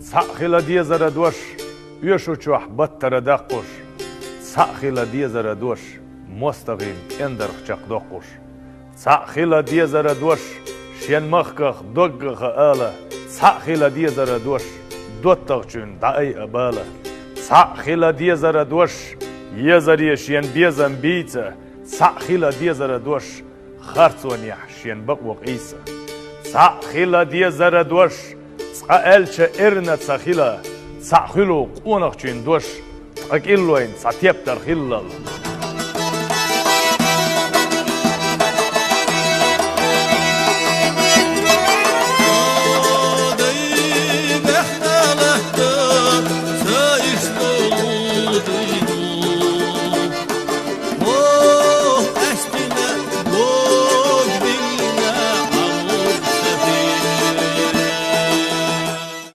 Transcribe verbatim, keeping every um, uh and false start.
Цхьаъ хила дезара дош, оьшу чохь баттара даккхуш. Цхьаъ хила дезара дош, мостагӀийн пӀендарх чекхдоккхуш. Цхьаъ хила дезара дош, шен махках доггаха ала. Цхьаъ хила дезара дош, доттагӀчуьнан дӀаайа бала. Цхьаъ хила дезара дош, езаре шен безам бийца. Цхьаъ хила дезара дош, харцонехь шен бакъо къийса. Цхьаъ хила дезара дош, цкъа аьлча эрна ца хила. Цхьаъ хуьлу къонахчуьнан дош, ткъа кӀиллойн цхьа тептар хиллал.